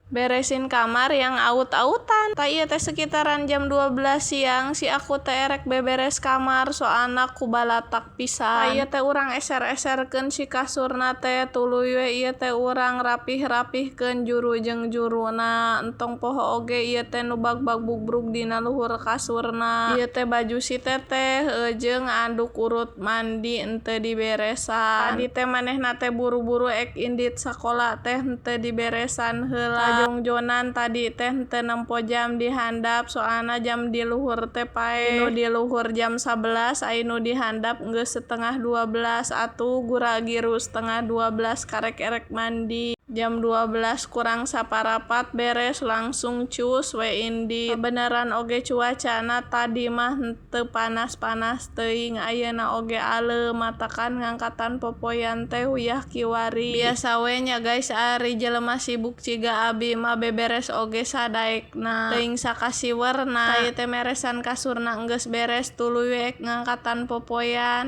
Beresin kamar yang awut-awutan. Tah, ieu teh sekitaran jam 12 siang si aku teh erek beberes kamar, soalna ku balatak pisan. Tah, ieu teh urang eser-eserkeun si kasurna teh, tuluy we ieu teh urang rapih-rapihkeun juru jeung juruna. Entong poho oge ieu teh nu bag-bag bubrug dina luhur kasurna. Ieu teh baju si teteh jeung anduk urut mandi henteu diberesan. Tadi teh manehna teh buru-buru ek indit sakola teh, henteu diberesan heula. Jongjonan tadi teh henteu nempo jam di handap, soalna jam di luhur teh paeh. Nu di luhur jam 11, ai nu di handap geus setengah 12. Atuh gura-giru setengah 12 karek erek mandi. Jam 12 kurang saparapat beres, langsung cus we indit. Kabeneran oge cuacana tadi mah henteu panas-panas teuing, ayeuna oge aleu, matakan ngangkatan popoean teh uyah kiwari. Biasa we nya, guys, ari jelema sibuk ciga abi mah beberes oge sadaekna, teuing sakasiwerna. Tah, ieu teh meresan kasurna enggeus beres, tuluy we ngangkatan popoean.